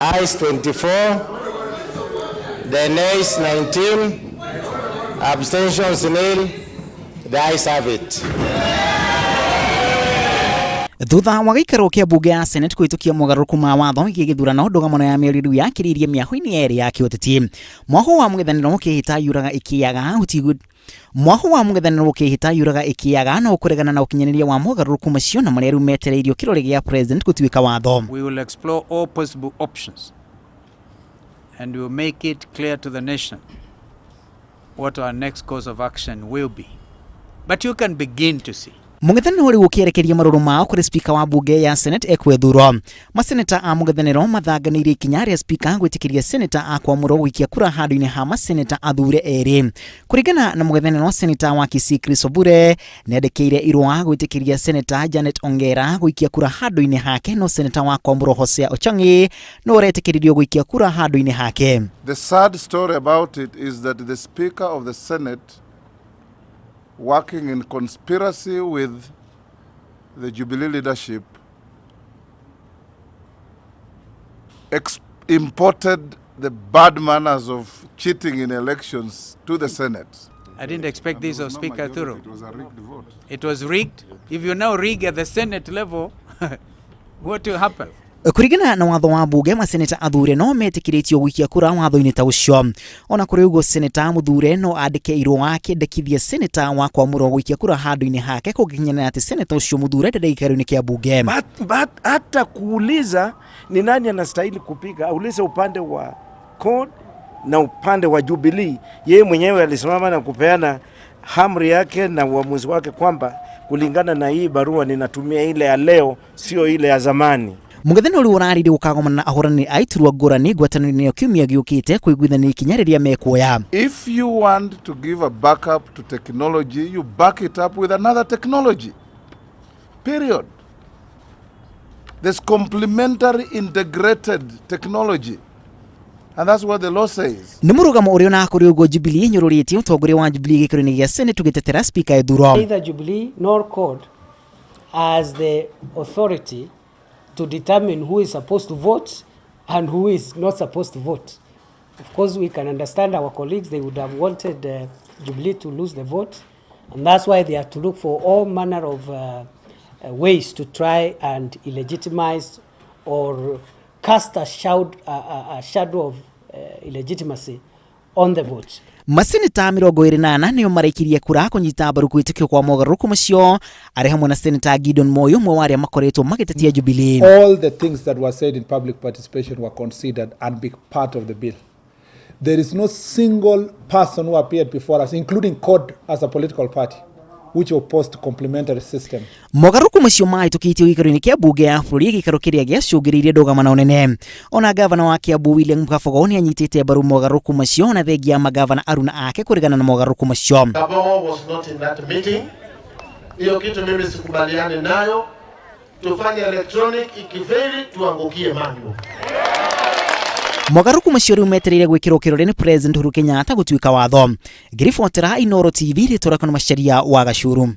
Ayes 24, the nays 19, abstentions nil, the ayes have it. Thutha wa gĩikaro kĩa mbunge ya Senate kũhĩtũkia mogarũrũku ma watho wĩgiĩ gĩthurano, ndũgamano ya mĩario rĩu yakĩrĩirie mĩahũ-inĩ yerĩ ya kĩũteti. Mwahũ wa mũng'ethanĩro ũkĩhĩta yuraga ĩkĩaga ũtigu Mwahũ wa mũng'ethanĩro ũkĩhĩta yuraga ĩkĩaga no ũkũregana na ũkinyanĩria wa mogarũrũku macio na marĩa rĩu metereirio kĩrore gĩa president gũtuĩka watho. We will explore all possible options and we will make it clear to the nation what our next course of action will be. But you can begin to see. Mũng'ethanĩro rĩu ũkĩerekeria marũrũ mao kũrĩ spika wa mbunge ya Senate ekwethurwo. Maseneta a mũng'ethanĩro mathanganĩirie ikinya rĩa spika gwĩtĩkĩria seneta a kwamũrwo gũikia kura handũ-inĩ ha maseneta athure erĩ. Kũringana na mũng'ethanĩro, seneta wa Kisii Chris Obure nĩandĩkĩire irũa gwĩtĩkĩria seneta Janet Ongera gũikia kura handũ-inĩ hake, no seneta wa kwamũrwo Hosea Ochang'i no ũretĩkĩririo gũikia kura handũ-inĩ hake. The sad story about it is that the Speaker of the Senate, working in conspiracy with the Jubilee leadership, imported the bad manners of cheating in elections to the Senate. I didn't expect this of No Speaker majority. Thuro. It was a rigged vote. It was rigged. If you now rig at the Senate level, what will happen? Kũringana na watho wa mbunge, maseneta athure no metĩkĩrĩtio gũikia kura watho-inĩ ta ũcio. Ona kũrĩ ũguo, seneta mũthure no andĩke irũa akĩendekithia seneta wa kwamũrwo gũikia kura handũ-inĩ hake kũngĩkinyanĩra atĩ seneta ũcio mũthure ndarĩ gĩikaro-inĩ kĩa mbunge. But hata kuuliza ni nani anastahili kupiga, aulize upande wa CORD na upande wa Jubilee. Yeye mwenyewe alisimama na kupeana amri yake na uamuzi wake kwamba kulingana na hii barua ninatumia ile ya leo, sio ile ya zamani. Mũng'ethanĩro rĩu ũrarĩrĩria gũkagomana na ahũranĩri a iturwa ngũrani ngwatanĩro-inĩ ĩyo kiumia gĩũkĩte kũiguithania ikinya rĩrĩa mekuoya. If you want to give a backup to technology, you back it up with another technology. Period. There's complementary integrated technology. And that's what the law says. Nĩ mũrũgamo ũrĩa ona kũrĩ ũguo Jubilee ĩnyũrũrĩtie ũtongoria wa Jubilee gĩikaro-inĩ gĩa Senate ũgĩtetera Spika Ethuro. Neither Jubilee nor CORD has the authority to determine who is supposed to vote and who is not supposed to vote. Of course, we can understand our colleagues, they would have wanted Jubilee to lose the vote, and that's why they had to look for all manner of ways to try and illegitimize or cast a shadow of illegitimacy on the vote. Maseneta 24 nĩo maraikirie kura kũnyita mbaru kũhĩtũkio kwa mogarũrũku macio, arĩ hamwe na Seneta Gideon Moi, ũmwe wa arĩa makoretwo magĩtetia Jubilee. All the things that were said in public participation were considered and be part of the bill. There is no single person who appeared before us, including CORD as a political party, which opposed complementary system. Mogarũrũku macio mahĩtũkĩtio gĩikaro-inĩ kĩa mbunge ya bũrũri, gĩikaro kĩrĩa gĩacũngĩrĩirie ndũgamano nene. Ona gavana wa Kiambu William Kabogo nĩ anyitĩte mbaru mogarũrũku macio, na thengia ya magavana aruna ake kũregana na mogarũrũku macio. Kabogo was not in that meeting. Hiyo kitu mimi sikubaliani nayo. Tufanye electronic, ikifeli tuangukie manual. Mogarũrũku macio rĩu metereire gwĩkĩrwo kĩrore nĩ President Uhuru Kenyatta gũtuĩka watho. Ngĩribotera Inooro TV, rĩtwa rĩakwa nĩ Macharia wa Gacuru.